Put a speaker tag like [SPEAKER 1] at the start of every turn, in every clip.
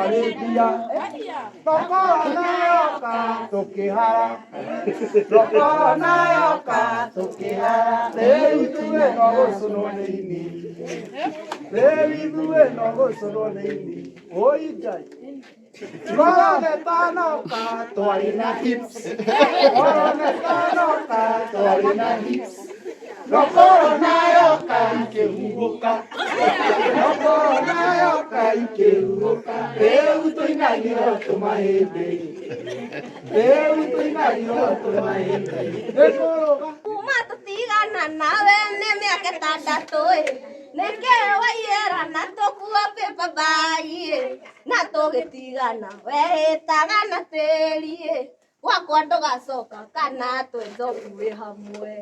[SPEAKER 1] Twarĩ mbia Korona yoka tũkĩhara, Korona yoka tũkĩhara, rĩu ithuĩ no gũcũnwo nĩ ini, rĩu ithuĩ no gũcũnwo nĩ ini, oi Ngai. Korona ĩtanoka twarĩ na hips, korona ĩtanoka twarĩ na hips, no korona yoka ikĩhuhũka, no korona yoka ikĩhuhũka, rĩu tũinagio tũmahĩmbĩ, rĩu tũinagio tũmahĩmbĩ, nĩ kũrũga.
[SPEAKER 2] Kuma tũtigana nawe nĩ mĩaka ĩtandatũ ĩ, nĩkĩ waiyĩra na tũkua paper bag ĩ, na tũgĩtigana wehĩtaga na tĩri ĩ, gwakwa ndũgacoka kana twenjwo wĩ hamwe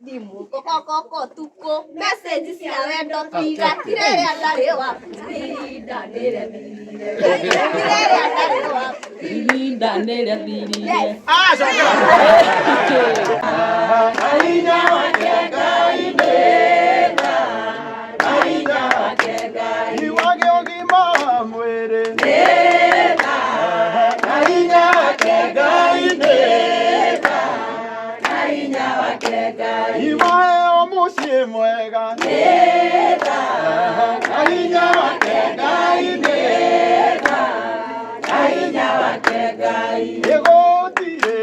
[SPEAKER 2] thimũ kokokoko tukũ message cia wendo tiga tirĩrĩa ndarĩ waku ihinda nĩrĩathirire tirĩrĩa ndarĩ waku.
[SPEAKER 3] Ihinda nĩrĩathirire.
[SPEAKER 1] Iwage ũgima wa mwĩrĩ na hinya wake Ngai nĩ tha. Iwaheo mũciĩ mwega na hinya wake Ngai nĩ tha. Ĩgũtirĩ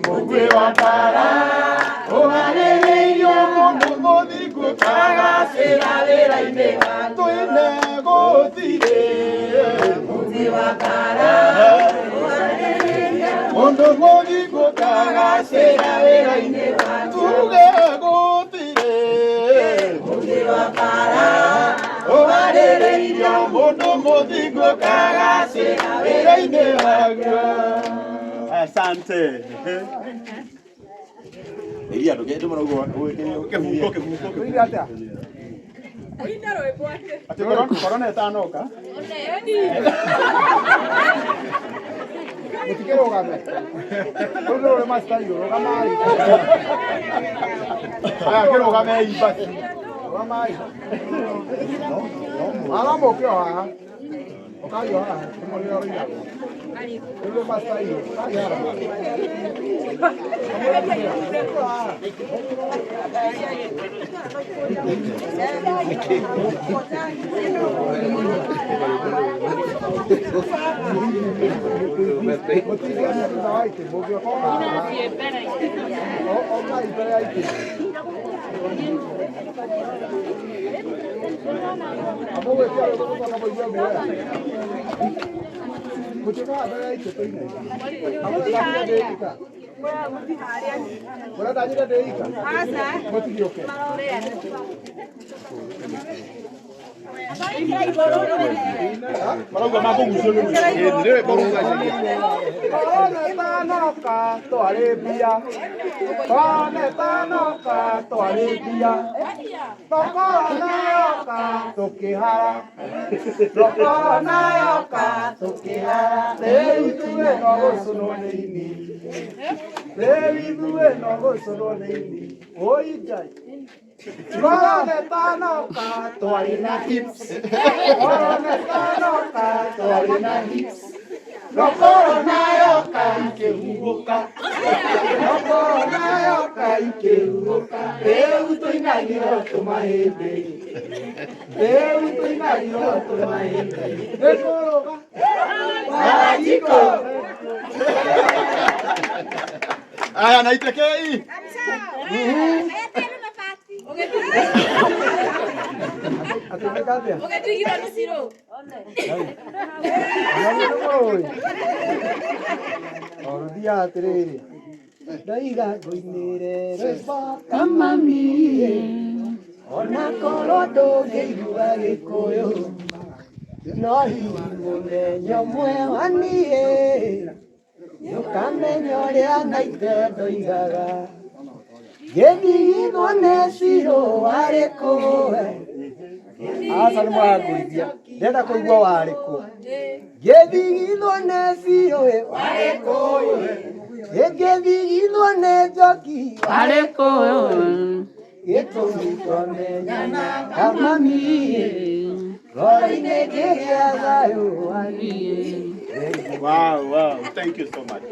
[SPEAKER 1] mũguĩ wa mbara ũharĩrĩirio mũndũ mũthingu kagacĩra wĩra-inĩ twĩne gũtirĩ mũguĩ wa mbara mũndũ mũthingu kagacĩra wĩra-inĩ tuge gũtirĩ mũguĩ wa mbara ũharĩrĩirio mũndũ mũthingu kagacĩra wĩra-inĩ waguo.
[SPEAKER 4] Asante. Iria ndũgende mũno ũguo kĩbungo kĩbungo.
[SPEAKER 1] Ũire atĩa?
[SPEAKER 4] Atĩ korona ĩtanoka.
[SPEAKER 1] Mũtikĩrũgame. Rũu nĩ rũrĩ master igũrũ, rũgamai.
[SPEAKER 4] Aya kĩrũgamei basi.
[SPEAKER 1] Rũgamai. Ara mũke o haha. Ũkai o haha, tũmũrĩre ũrĩiragwo. Rũu nĩ master igũrũ, ũkai haha. Mũtingĩaria thutha wa itĩ, mũngĩũka o haha. Ũkai mbere ya itĩ. Amũgwĩtia rwĩmbo mũcoka mũigue guoya. Mũtiũkaga mbere ya itĩ tũine. Amũrenda nyine ndĩ ika. Mũrenda nyine ndĩ ika. Mũtigĩũke.
[SPEAKER 4] Marauga makũgucio nĩ rwĩmbo.
[SPEAKER 1] Korona ĩtanoka twarĩ mbia. Korona ĩtanoka twarĩ mbia. No korona yoka tũkĩhara. No korona yoka tũkĩhara. Rĩu ithuĩ no gũcũnwo nĩ ini. Rĩu ithuĩ no gũcũnwo nĩ ini. Oi Ngai. Korona ĩtanoka twarĩ na hips. Korona ĩtanoka twarĩ na hips. No korona yoka ikĩhuhũka. No korona yoka ikĩhuhũka. Rĩu tũinagio tũmahĩmbĩ. Rĩu tũinagio tũmahĩmbĩ. Nĩ kũrũga. Wanjikũ.
[SPEAKER 4] Aya na itekei.
[SPEAKER 1] Atĩ atĩa?
[SPEAKER 3] Ũgĩtigirwo nĩ Ciro.
[SPEAKER 1] Orũthiaga atĩrĩrĩ ndaiga ngũinĩre rwĩmbo kamami ona korwo ndũngĩigua gĩkũyũ no hihi mũthenya ũmwe wa niĩ nĩũkamenya ũrĩa na ithe ndoigaga ngĩthigithwo nĩ Ciro warĩ kũ we? Aca nĩ mũrangũithia ndĩrenda kũigua warĩ kũ ngĩthigithwo nĩ Ciro ĩ warĩ kũ ĩ ngĩthigithwo nĩ njoki
[SPEAKER 3] Warĩ kũ?
[SPEAKER 1] Gĩtũmi twamenyana kamami. Ngoro-inĩ ngĩgĩa thayũ waniĩ.
[SPEAKER 4] Wow, wow. Thank you so much.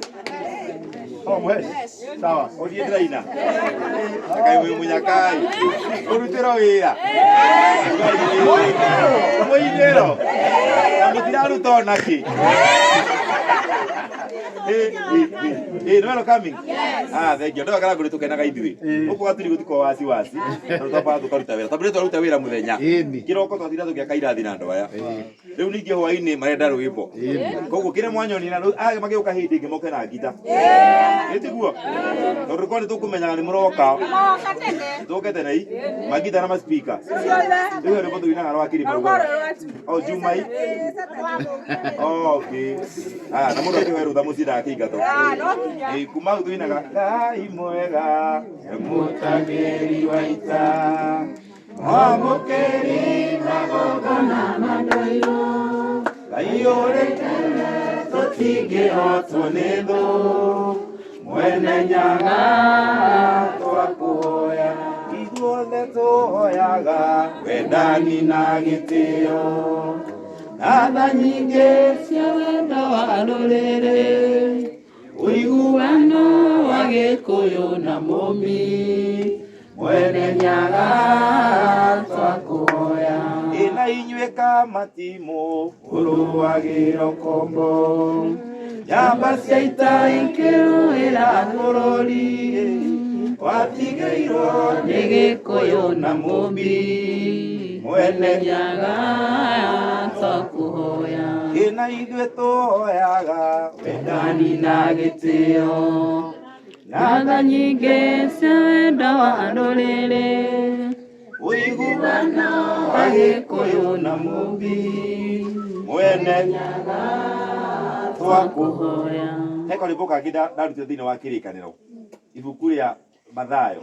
[SPEAKER 4] Oh, mwesh. Sawa, ũthiĩ ndĩraina. Kaĩ wĩ mũnyakai. Ũrutĩrwo wĩra. Mũinĩro. Na mũtiraruta ona kĩ. Eh, no coming. Ah, thank you. Ndo akara nguri tukenaga ithuĩ. Gũkũ gaturi gũtikoragwo wasi wasi. Tondũ twambaga tũkaruta wĩra. Twambire twaruta wĩra mũthenya. Kĩroko twatinda tũgĩaka irathi na andũ aya. Rĩu ningĩ hwaĩ-inĩ marenda rwĩmbo. Koguo kĩrĩa mwanyonire na aya magĩũka hĩndĩ ĩngĩ moke na ngita. Ĩ tiguo? Tondũ korwo nĩ tũkũmenyaga nĩ mũroka. Tũke tene i. Magita na maspika. Rĩu rwĩmbo tũinaga rwa kirima rugaga. Oh, Jumai. Oh, okay. Ah, na mũndũ akĩhoe rũtha mũciĩ ndakĩingatwo. Ĩ, kuma hau tũinaga Ngai mwega, mũtangĩri wa ita, mwamũkĩri magongona mandoirwo, Ngai ũrĩ tene tũtingĩhotwo nĩ thũ, mwene nyaga twakũhoya, ithuothe tũhoyaga wendani na gĩtĩo, na tha nyingĩ
[SPEAKER 3] cia wendo wa rũrĩrĩ, ũiguano wa Gĩkũyũ na Mũmbi, mwene nyaga twakũhoya.
[SPEAKER 4] Ĩna inyuĩ kamatimũ ũrũagĩra ũkombo, njamba cia ita ikĩrũĩra bũrũri, watigĩirwo
[SPEAKER 3] Nĩ Gĩkũyũ na Mũmbi,
[SPEAKER 4] mwene
[SPEAKER 3] nyaga twakũhoya.
[SPEAKER 4] Ĩna ithuĩ tũhoyaga
[SPEAKER 3] Wendani na gĩtĩo, na tha nyingĩ cia wendo wa rũrĩrĩ,
[SPEAKER 4] ũiguano
[SPEAKER 3] wa Gĩkũyũ na Mũmbi,
[SPEAKER 4] mwene
[SPEAKER 3] twakũhoya.
[SPEAKER 4] He karwĩmbo kangĩ ndarutire thĩinĩ wa kĩrĩkanĩro, ibuku rĩa Mathayo,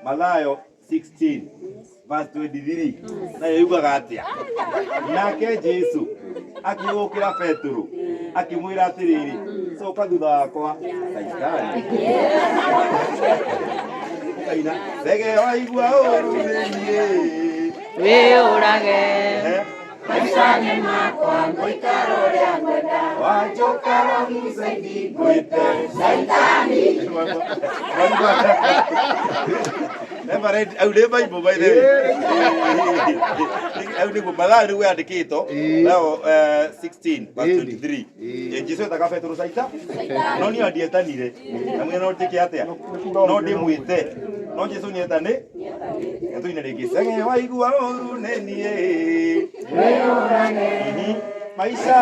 [SPEAKER 4] Mathayo 16 verse 23, nayo yugaga atĩa? Nake Jesu akĩgũkĩra Petero akĩmwĩra atĩrĩrĩ, coka thutha wakwa Caitani. Ũkaina thege waigua ũru nĩ niĩ.
[SPEAKER 3] Wĩũrage
[SPEAKER 4] Maica-inĩ makwa ngũikara ũrĩa ngwenda, wanjũka rũmucaidi ngwĩte Caitani. Never read, au nĩ Bible by the way. Au nĩguo Mathayo nĩguo yandĩkĩtwo, Mathayo 16 verse 23. Jesu etaga Petero Caita, no niĩ ndietanire. Na mwĩra no njĩke atĩa? No ndĩmwĩte. No Jesu nĩetani. Tũine rĩngĩ. Cege waigua ũru nĩ niĩ. Maica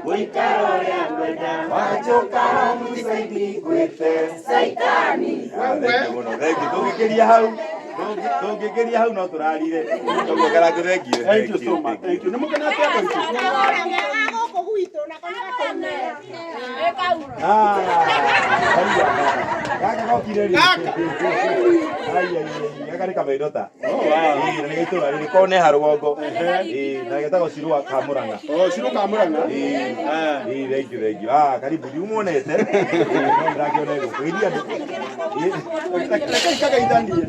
[SPEAKER 4] gũikara ũrĩa ngwenda, wanjũka rũmucaidi ngwĩte Caitani. Thank you mũno, thank you. Tũngĩkĩria hau, tũngĩkĩria hau no tũrarire. Koguo Karangũ, thank you.
[SPEAKER 5] Thank you so much. Thank you. Nĩ mũkenete andũ aitũ?
[SPEAKER 4] Ah, haiya. Gaka gokire rĩ. Ai, ai, ai, gaka nĩ kamaindota. Ĩĩ, na nĩ gaitũra rĩrĩ kone ha rũgongo. Ĩĩ, na getagwo Cirũa ka Mũrang'a.
[SPEAKER 5] Oh, Cirũ ka Mũrang'a.
[SPEAKER 4] Ĩĩ, ĩĩ, thank you, thank you. Ah, karibu ndiumuonete. Ĩĩ, no ndĩrakĩona gũkũ. Geithia andũ. Ĩĩ.
[SPEAKER 5] Reke ikageithanie.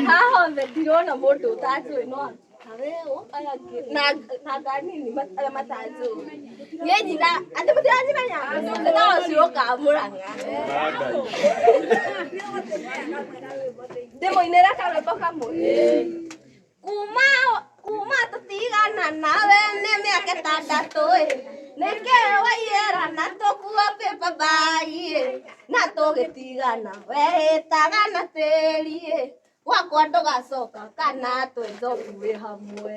[SPEAKER 2] Haha hothe ndirona mũndũ ũtanjũĩ no na nganini arĩa matanjũĩ. Niĩ nyina andũ matiranjimenya njĩtagwo Cirũ ka Mũrang'a. Ndĩmũinĩre karwĩmbo kamwe. Kuma tũtigana nawe nĩ mĩaka ĩtandatũ ĩ, nĩkĩ waiyĩra na tũkua paper bag ĩ, na tũgĩtigana wehĩtaga na tĩri ĩ, gwakwa ndũgacoka kana twenjwo mbuĩ hamwe.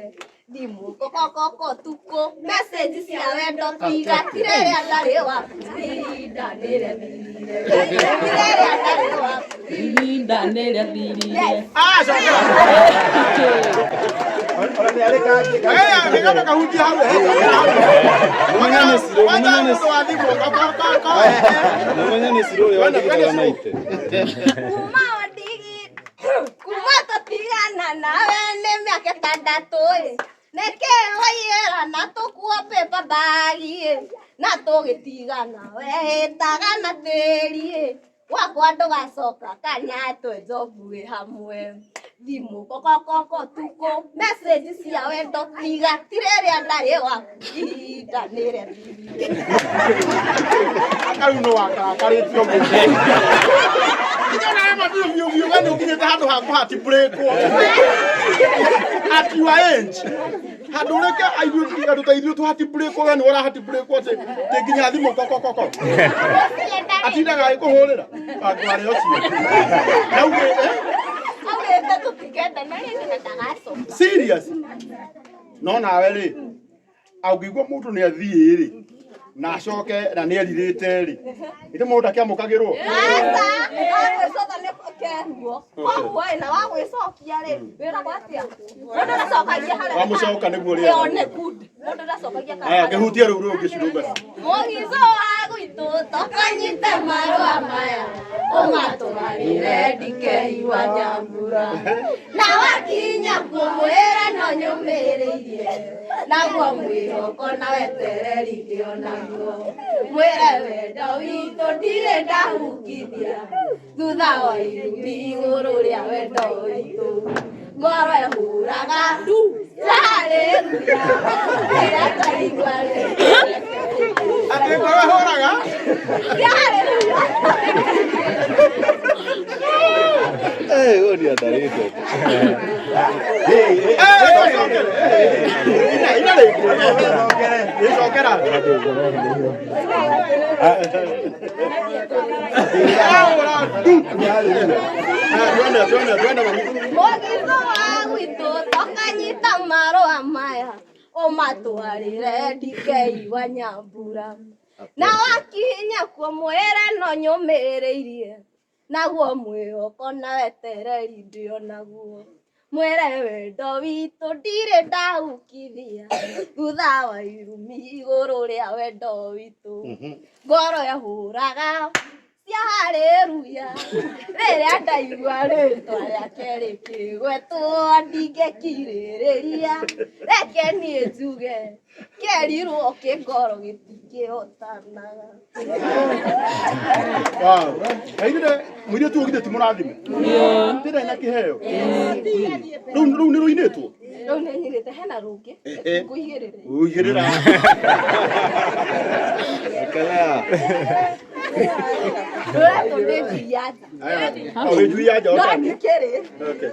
[SPEAKER 2] Thimũ kokokoko tukũ message cia wendo tiga ti rĩrĩa ndarĩ waku ihinda nĩrĩathirire, ti rĩrĩa ndarĩ waku
[SPEAKER 3] Ihinda nĩrĩathirire.
[SPEAKER 5] Ah, cokera.
[SPEAKER 4] Ona nĩ arĩ kangĩ.
[SPEAKER 5] Aya, nĩgetha kahunjia hau. Kwanza mũndũ wa thimũ, ka.
[SPEAKER 6] Mũmenye nĩ Cirũ ũrĩa wandĩkĩte naite.
[SPEAKER 2] Kuma wandigi kuma tũtigana nawe nĩ mĩaka ĩtandatũ ĩ, nĩkĩ waiyĩra na tũkua paper bag ĩ, na tũgĩtigana wehĩtaga na tĩri ĩ, gwakwa ndũgacoka kana twenjwo mbuĩ hamwe. Thimũ kokokoko tukũ message cia wendo tiga tirĩrĩa ndarĩ waku ihinda nĩrĩathirire.
[SPEAKER 5] Rĩu no wakarakarĩtio mũno. Nginya nawe ma biũ biũ biũ we nĩ ũkinyĩte handũ ha kũhatibũrĩkwo. At your age. Handũ ũreke aithuĩ andũ ta ithuĩ tũhatibũrĩkwo we nĩwe ũrahatibũrĩkwo atĩ atĩ nginya thimũ kokokoko. Atindaga agĩkũhũrĩra. Andũ arĩa ũcio. Na ugĩte
[SPEAKER 2] Augĩte tũtikendana rĩngĩ na ndagacoka.
[SPEAKER 5] serious. No nawe rĩ angĩigua mũndũ nĩ athiĩ rĩ na acoke na nĩ erirĩte rĩ ĩndĩ mũndũ akĩamũkagĩrwo.
[SPEAKER 2] Aca, wagwĩcoka nĩ keruo. Koguo ĩ na wagwĩcokia rĩ, wĩragwo atĩa? Mũndũ ndacokagia harĩa.
[SPEAKER 5] Wamũcoka nĩguo rĩera.
[SPEAKER 2] Ĩyo nĩ good. Mũndũ ndacokagia kana.
[SPEAKER 5] Aya ngĩhutie rĩu rũngĩ cirũmba.
[SPEAKER 2] Mũgico wa gwitũ tokanyite marũa maya ũmatwarĩre ndikeigua nyambura na wakinya kũmwĩra no nyũmĩrĩirie naguo mwĩhoko na wetereri ndĩ onaguo mwĩre wendo witũ ndirĩ ndahukithia thutha wa irumi igũrũ rĩa wendo witũ ngoro ĩhũraga ndu haleluya rĩrĩa ndaigua
[SPEAKER 5] Atĩ ngoro ĩhũraga
[SPEAKER 2] haleluya.
[SPEAKER 6] Eh, huyo ni andarĩte.
[SPEAKER 5] Eh, cokere. Ina ina rĩngĩ. Ĩcokera. Ahũra ndu. Aya, twende twende twende mami.
[SPEAKER 2] Mũgitho wa gwitũ tokanyita marũa maya ũmatwarĩre ndikeigua nyambura na wakinya kuo mwĩre no nyũmĩrĩirie naguo mwĩhoko na wetereri ndĩ onaguo mwĩre wendo witũ ndirĩ ndaukithia thutha wa irumi igũrũ rĩa wendo witũ ngoro ĩhũraga cia haleluya rĩrĩa ndaigua rĩtwa rĩake rĩkĩgwetwo ndingĩkirĩrĩria reke niĩ njuge kĩerirwo kĩngoro gĩtingĩhotanaga.
[SPEAKER 5] Wow. Na ithuĩ mũirĩtu ũyũ githĩ ti mũrathime? Ndĩrĩ na kĩheo. Rĩu rĩu nĩ rũinĩtwo?
[SPEAKER 2] Rĩu nĩ nyinĩte hena rũngĩ ngũigĩrĩre.
[SPEAKER 5] Ũigĩrĩra.
[SPEAKER 6] Kala.
[SPEAKER 2] Rũretwo ndĩ njui ya nja.
[SPEAKER 5] Aya. O wĩ njui ya nja
[SPEAKER 2] No
[SPEAKER 5] ũtani.
[SPEAKER 2] ndikĩrĩ
[SPEAKER 5] Okay.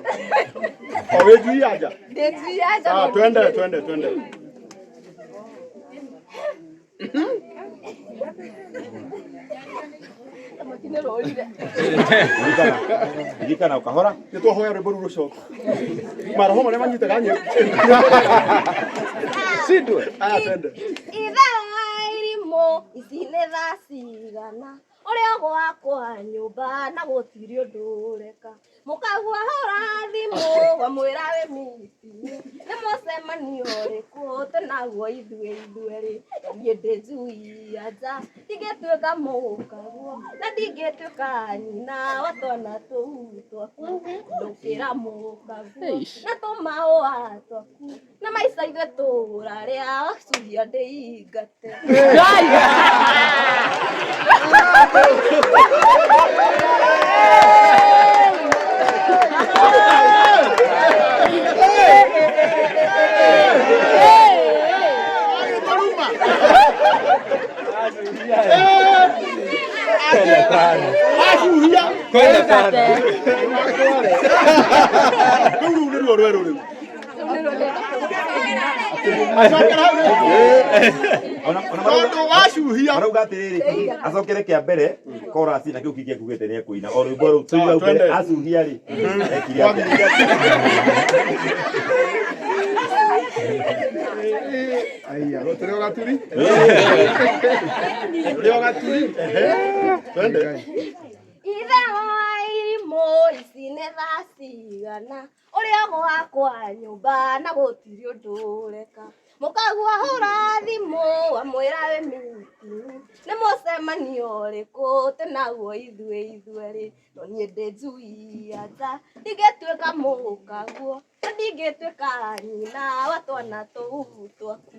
[SPEAKER 5] O wĩ njui ya nja.
[SPEAKER 2] ndĩ njui ya nja.
[SPEAKER 5] Sawa,
[SPEAKER 2] no
[SPEAKER 5] twende
[SPEAKER 2] ndikĩrĩ.
[SPEAKER 5] twende twende.
[SPEAKER 2] Thamaki nĩ rũrire.
[SPEAKER 4] Ririkana ukahora.
[SPEAKER 5] Nĩ twahoya rwĩmbo rũu rũcoke. Maroho marĩa manyitaga nyĩ.
[SPEAKER 6] Sindwe.
[SPEAKER 5] Aya twende.
[SPEAKER 2] Ithe wa irimũ ici nĩ thaa cigana ũrĩa gwakwa nyũmba na gũtirĩ ũndũ ũreka mũkagua hũra thimũ wamwĩra wĩ miti nĩ mũcemanio ũrĩkũ tũnaguo ithuĩ ithuerĩ niĩ ndĩ njui ya nja ndingĩtuĩka mũkaguo na ndingĩtuĩka nyina wa twana tũu twaku ndũkĩra mũkaguo na tũmaũa twaku na maica ithuĩ tũrarĩa wacuhia ndĩingate.
[SPEAKER 5] Agĩtũruma. Acuhia.
[SPEAKER 6] Kwenda sana.
[SPEAKER 5] Rĩu rĩu nĩruo rwerũ rĩu. Acokera hau rĩngĩ. Tondũ wacuhia.
[SPEAKER 4] Marauga atĩrĩrĩ, acokere kĩa mbere chorus na kĩu kĩngĩ akugĩte nĩ ekũina. O rwĩmbo rũu
[SPEAKER 5] Sawa,
[SPEAKER 4] tũigua mbere
[SPEAKER 5] twende.
[SPEAKER 4] acuhia rĩ. Ekire atĩa?
[SPEAKER 6] Aya, tũrĩ o gaturi.
[SPEAKER 5] Rũrĩ o gaturi. Twende.
[SPEAKER 2] Ithe wa irimũ ici nĩ thaa cigana ũrĩa gwakwa nyũmba na gũtirĩ ũndũ ũreka mũkagua hũra thimũ wamwĩra wĩ miti nĩ mũcemanio ũrĩkũ tũnaguo ithuĩ ithuerĩ no niĩ ndĩ njui ya nja ndingĩtuĩka mũkaguo na ndingĩtuĩka nyina wa twana tũu twaku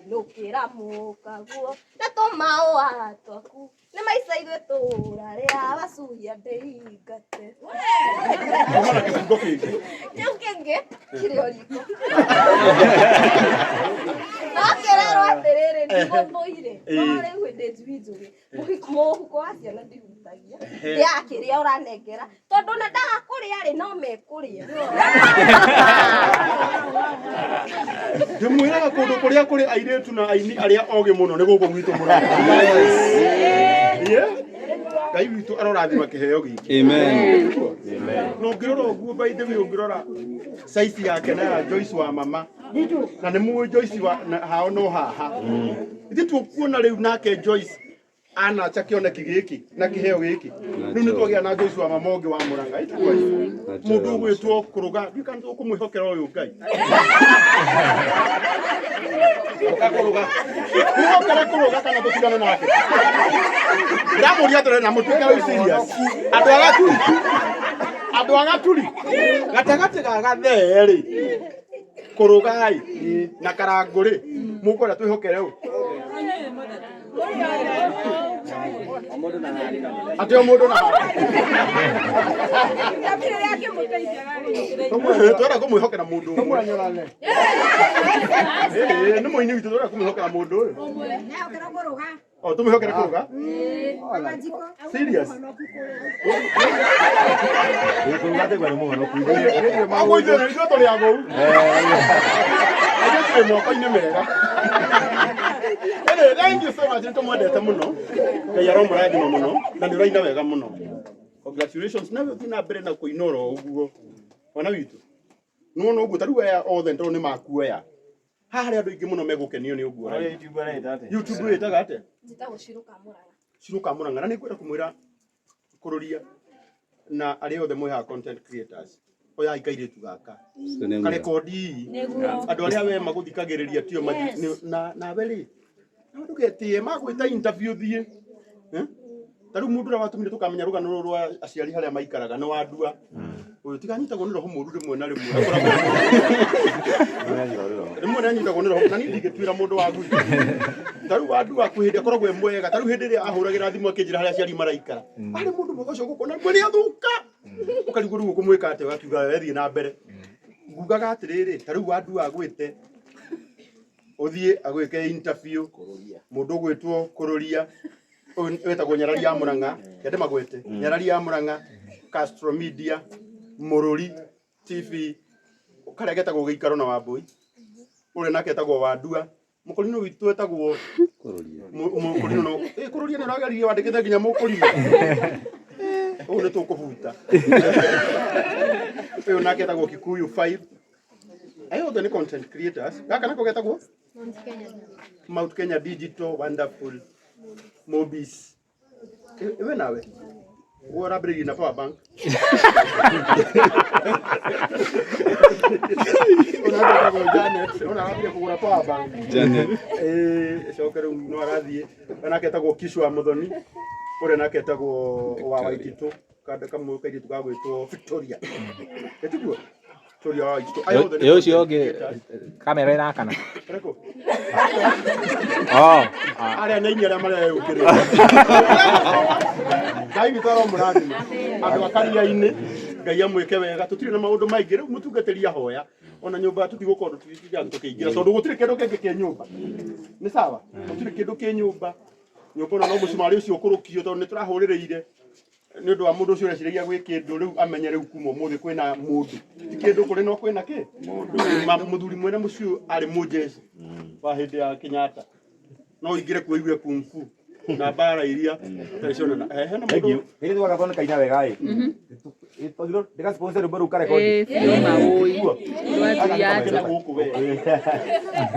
[SPEAKER 2] nũkĩra mũkaguo na tũmaũa twaku nĩ maica ithuĩ tũrarĩa wacuhia ndĩingate.
[SPEAKER 5] Kuma na Kĩbungo kĩngĩ.
[SPEAKER 2] Kĩu kĩngĩ kĩrĩ o riko. No kĩrerwo atĩrĩrĩ, ndigũthũire. No rĩu hĩndĩ njui njũgĩ. Mũhuko wa ciana ndihutagia. Ndĩaga kĩrĩa ũranengera. Tondũ ona ndaga kũrĩa rĩ, no mekũrĩa.
[SPEAKER 5] Ndĩmwĩraga kũndũ kũrĩa kũrĩ airĩtu na aini arĩa ogĩ mũno nĩ gũkũ gwitũ Mũrang'a. Yeah. Ngai witũ arorathima kĩheo gĩkĩ.
[SPEAKER 6] Amen.
[SPEAKER 5] Na ũngĩrora ũguo by the way ũngĩrora size yake na ya Joyce wa mama na nĩ mũĩ Joyce wa na, hao no haha ithuĩ tukuona rĩu nake Joyce anacha kĩoneki gĩkĩ na kĩheo gĩkĩ rĩu nĩ twagĩa na Joyce wa mama ũngĩ wa Mũrang'a ĩtiguo mũndũ ũgwĩtwo kũrũga ndiũĩ kana tũkũmwĩhokera ũyũ Ngai mwĩhokere kũrũga kana tũtigane nake ndĩramũria atĩrĩrĩ na mũtuĩke rĩu serious andũ a Gaturi andũ a Gaturi gatagatĩ ga gathee rĩ kũrũgai na karangũ rĩ mũkwenda twĩhokere ũ atĩ o mũndũ na twenda kũmwĩhokera mũndũ ũmwe Ĩĩ, nĩ mũini witũ twenda kũmwĩhokera mũndũ ũyũ o tũmwĩhokere kũrũga serious
[SPEAKER 4] Kũrũga tegwa nĩ mũhonoku.
[SPEAKER 5] Ũguo ithuĩ ithuĩ tũrĩ agũu ithuĩ tũrĩ moko-inĩ mega. Anyway, thank you so much nĩ tũmwendete mũno Ngai aromũrathima mũno na nĩ ũraina wega mũno congratulations nawe ũthiĩ na mbere na kũina oro ũguo mwana witũ nĩwona ũguo ta rĩu aya othe tondũ nĩ makuoya haha harĩ andũ aingĩ mũno megũkenio nĩ ũguo ũraina. YouTube ĩtaga atĩa
[SPEAKER 2] Njĩtagwo Shiro Kamũrang'a.
[SPEAKER 5] Shiro Kamũrang'a na nĩ ngwenda kũmwĩra kũrũria na arĩa othe mwĩ haha content creators oyai kairĩtu gaka karekondi andũ arĩa we magũthikagĩrĩria tio na nawe rĩ nawe ndũgetĩe magwĩta interview thiĩ. Eh? Ta rĩu mũndũ ũrĩa watũmire tũkamenya rũgano rũrũ rwa aciari harĩa maikaraga nĩ wandua ũyũ tiganyitagwo nĩ roho mũru rĩmwe na rĩmwe akoragwo rĩmwe nĩanyitagwo nĩ roho na niĩ ndingĩtuĩra mũndũ wa gwitũ ta rĩu wandua kwĩ hĩndĩ akoragwo e mwega ta rĩu hĩndĩ ĩrĩa ahũragĩra thimũ akĩnjĩra harĩa aciari maraikara arĩ mũndũ mwega ũcio gũkũ na rĩmwe nĩathũka ũkarigwo rĩu ũkũmwĩka atĩa ũgakiuga we thiĩ na mbere ngugaga atĩrĩrĩ ta rĩu wandua agwĩte ũthiĩ agwĩke interview mũndũ ũgwĩtwo kũrũria ũyũ wĩtagwo Nyarari ya Mũrang'a kende magwete Nyarari ya Mũrang'a Castro Media Mũrũri TV karĩa getagwo gĩikaro na Wambũi ũrĩa nake etagwo Wandua mũkũrinũ witũ etagwo mũkũrinũ no ĩ kũrũria nĩ ũrageririe wandĩkĩte nginya mũkũrinũ ũũ nĩ tũkũbuta ũyũ nake etagwo Kikuyu 5 ayo othe nĩ content creators gaka nako getagwo Mount Kenya Digital Wonderful Mobis we nawe ũguo ũrambĩrĩirie na power bank ũnatagwo Janet ona arambia kũgũra power bank
[SPEAKER 6] Janet.
[SPEAKER 5] Ĩĩ, coke rĩu no arathiĩ nake etagwo Kishwa Muthoni ũrĩa nake etagwo wa Waititũ kanda kamwe kairĩtu gagwĩtwo Victoria ĩtiguo Victoria wa Waititũ Aya othe nĩ
[SPEAKER 7] Ĩ ũcio
[SPEAKER 5] content
[SPEAKER 7] ũngĩ
[SPEAKER 5] creators.
[SPEAKER 7] kamera ĩrakana.
[SPEAKER 5] Ũrĩkũ?
[SPEAKER 7] Oh.
[SPEAKER 5] Arĩa nĩ aini arĩa mareyũkĩrĩra Ngai witũ aromũrathima andũ a karia-inĩ Ngai amwĩke wega tũtirĩ na maũndũ maingĩ rĩu mũtungatĩri ahoya ona nyũmba tũtigũkorwo tũtigaga tũkĩingĩra tondũ gũtirĩ kĩndũ kĩngĩ kĩ nyũmba nĩ sawa gũtirĩ kĩndũ kĩ nyũmba nyũmba ona no mũcumarĩ ũcio ũkũrũkio tondũ nĩ tũrahũrĩrĩire nĩ ũndũ wa mũndũ ũcio ũreciragia gwĩ kĩndũ rĩu amenye rĩu kuma ũmũthĩ kwĩna mũndũ ti kĩndũ kũrĩ no kwĩna kĩ mũthuri mwene mũciĩ ũyũ arĩ mũjeshi wa hĩndĩ ya Kenyatta no ingĩre kuo igue kung fu na mbara iria itarĩ cionana hena
[SPEAKER 4] Thank
[SPEAKER 5] mũndũ
[SPEAKER 4] you. Hĩndĩ twagathondeka ina wega ĩ. Twagĩrĩirwo ndĩga sponsor rwĩmbo rũu karekondi.
[SPEAKER 3] Ĩĩ, biũ maũĩ.
[SPEAKER 4] Guo.
[SPEAKER 3] Twathiĩ
[SPEAKER 5] kĩna
[SPEAKER 3] atĩa?
[SPEAKER 5] gũkũ we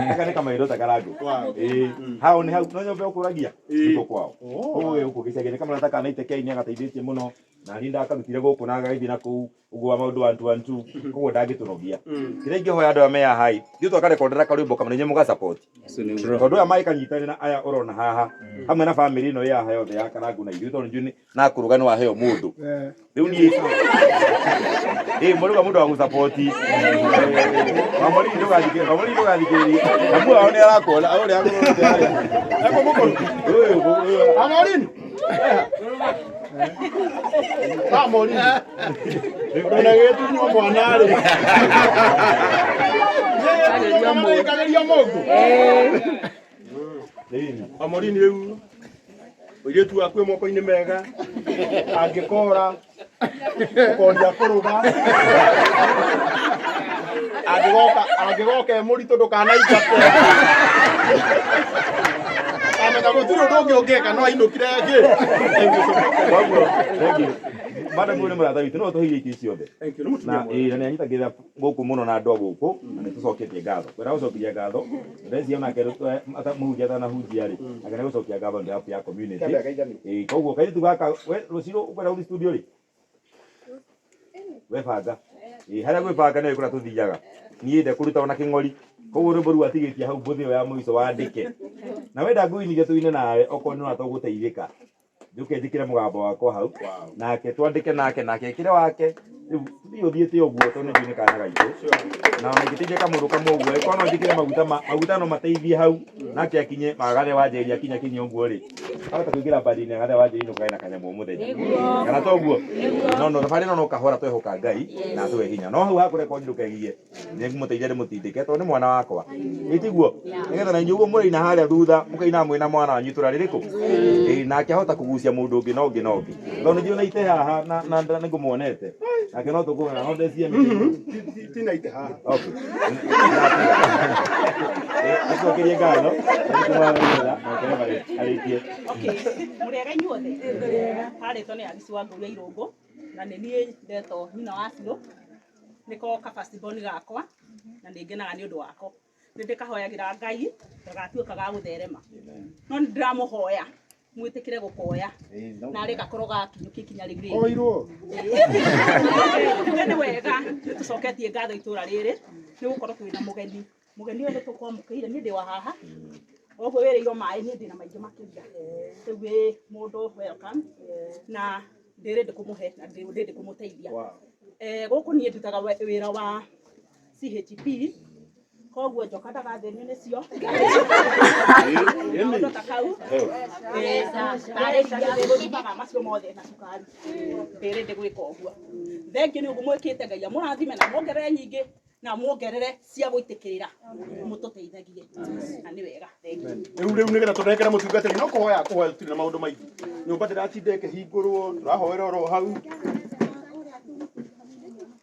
[SPEAKER 4] Gaka nĩ kamairo ta karango.
[SPEAKER 5] Wow.
[SPEAKER 4] Ĩĩ. Hau nĩ hau no nyũmba ũkũragia.
[SPEAKER 5] Ĩĩ.
[SPEAKER 4] Nĩkuo kwao. Ũguo gũkũ gĩcagi-inĩ kamwana ta kana iteke nĩ agateithĩtie mũno. Na niĩ ndakarutire gũkũ na agagĩthiĩ na kũu ũguo wa maũndũ one two one two. Koguo ndangĩtũnogia. Kĩrĩa ingĩhoya andũ aya me haha ĩ, ithuĩ twakarekondera karwĩmbo kamwe na inyuĩ mũga support. Tondũ aya magĩkanyitanĩra na aya ũrona haha hamwe na bamĩrĩ ĩno ĩ haha yothe ya Karangu na ithuĩ tondũ njũĩ na kũrũga nĩ waheo mũndũ rĩu niĩ ĩ mũrũga mũndũ wa gũcapoti Wamũrigi ndũgathikĩrĩrie amu wao nĩ arakuona ũrĩa agũrũrĩte harĩa
[SPEAKER 5] Eko mũkũrũ
[SPEAKER 4] Ũyũ, ũyũ.
[SPEAKER 5] Amorini. Kamori. Ona gĩtunywo mwana rĩ. Gĩtunywo mwana ĩkageria mũngũ. Amorini rĩu mũirĩtu waku e moko-inĩ mega angĩkora ũkoria kũrũga angĩgoka angĩgoka e mũritũ ndũkanaingate amenya gũtirĩ ũndũ ũngĩ ũngĩka no ainũkire kĩ.
[SPEAKER 4] Koguo thank you madam, ũyũ nĩ mũrata witũ no tũheire itĩ ciothe
[SPEAKER 5] Thank you, nĩ mũtumia
[SPEAKER 4] na
[SPEAKER 5] mwega.
[SPEAKER 4] ĩĩ na nĩanyitagĩrĩra gũkũ mũno na andũ a gũkũ na nĩtũcoketie ngatho kwenda gũcokeria ngatho ndeciria onake mũhunjia atanahunjia rĩ ake nĩgũcokia ngatho nĩ behalf ya community.
[SPEAKER 5] Kĩambe akaithani.
[SPEAKER 4] Ĩĩ koguo kairĩtu gaka we rũciũ ũkwenda gũthiĩ studio rĩ we banga ĩĩ harĩa gwĩbanga nĩwe kũrĩa tũthiaga niĩ ndekũruta ona kĩng'ori koguo rwĩmbo rũu atigĩtie hau mbũthĩ ĩyo ya mũico wandĩke na wenda ngũinithia tũine nawe okorwo nĩ ũrata ũgũteithĩka njũke njĩkĩre mũgambo wakwa hau nake twandĩke nake nake ekĩre wake rĩu thiĩ ũthiĩte ũguo tondũ nĩnjũĩ nĩ kana gaitũ na ona ingĩteithia kamũndũ kamwe ũguo ĩkorwo no njĩkĩre maguta maguta no mateithie hau nake akinye magathe wa njeri akinye akinye ũguo rĩ ahota kũingĩra mbandi-inĩ agathe wa njeri nũkae na kanyamũ o mũthenya kana toguo no no thabarĩ ĩno no kahora twehoka Ngai na atũhe hinya no hau hakũrekondi ndũkegie nĩngũmũteithia ndĩmũtindĩke tondũ nĩ mwana wakwa ĩ tiguo nĩgetha na inyuĩ ũguo mũraina harĩa thutha mũkaina mwĩna mwana wanyu itũra rĩrĩkũ ĩ nake ahota kũgucia mũndũ ũngĩ na ũngĩ na ũngĩ tondũ nĩnjũĩ na ite haha na na nĩngũmuonete nake no tũkũgana no ndecie mĩtĩ
[SPEAKER 5] Tina ite haha.
[SPEAKER 4] Okay. Acokerie ngatho arĩkie.
[SPEAKER 7] Okay, mũrĩega inyuothe. Harĩtwo nĩ Alice wa Ngũria Irũngũ na nĩ niĩ ndetwo nyina wa Cirũ nĩko kabaciboni gakwa na nĩ ngenaga nĩ ũndũ wako nĩ ndĩkahoyagĩra Ngai ndagatuĩka ga gũtherema no nĩ ndĩramũhoya mwĩtĩkĩre gũkoya narĩ gakorwo gakinyũkia ikinya rĩu rĩngĩ.
[SPEAKER 5] Oirwo.
[SPEAKER 7] Tuge nĩ wega nĩ tũcoketie ngatho itũra rĩrĩ nĩ gũkorwo twĩna mũgeni mũgeni ũyũ nĩ tũkwamũkĩire niĩ ndĩ wa haha ũguo wĩrĩirwo maĩ niĩ ndĩna maingĩ makĩria rĩu wĩ mũndũ welcome na ndĩrĩ ndĩkũmũhe na ndĩrĩ ndĩkũmũteithia. Gũkũ niĩ ndutaga wĩra wa CHP koguo njoka ndagathĩnio nĩcio maũndũ ta kau tarĩgũthimaga macio mothe na cukari ndĩrĩ ndĩgwĩka ũguo thengiũ nĩ ũguo mwĩkĩte Ngai amũrathime na muongerere nyingĩ na muongerere cia gũitĩkĩrĩra mũtũteithagie na nĩ wega thengiũ.
[SPEAKER 5] Rĩu rĩu nĩgetha tũnengere mũtungatĩri no kũhoya kũhoya tũtirĩ na maũndũ maingĩ nyũmba ndĩratinda ĩkĩhingũrwo tũrahoera oro hau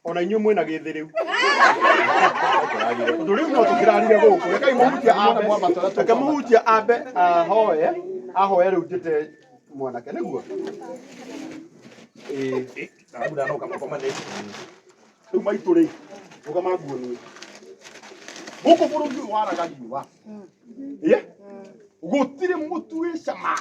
[SPEAKER 5] ona inyuĩ mwĩna gĩthĩ rĩu tondũ rĩu no tũkĩrarire gũkũ rekai mũhutia ambe reke mũhutia ambe ahoe ahoe rĩu njĩte mwanake nĩguo ĩĩ rĩu maitũ rĩ rũgama nguonie gũkũ bũrũri ũyũ waraga riũa ĩ gũtirĩ mũtu wĩ cama.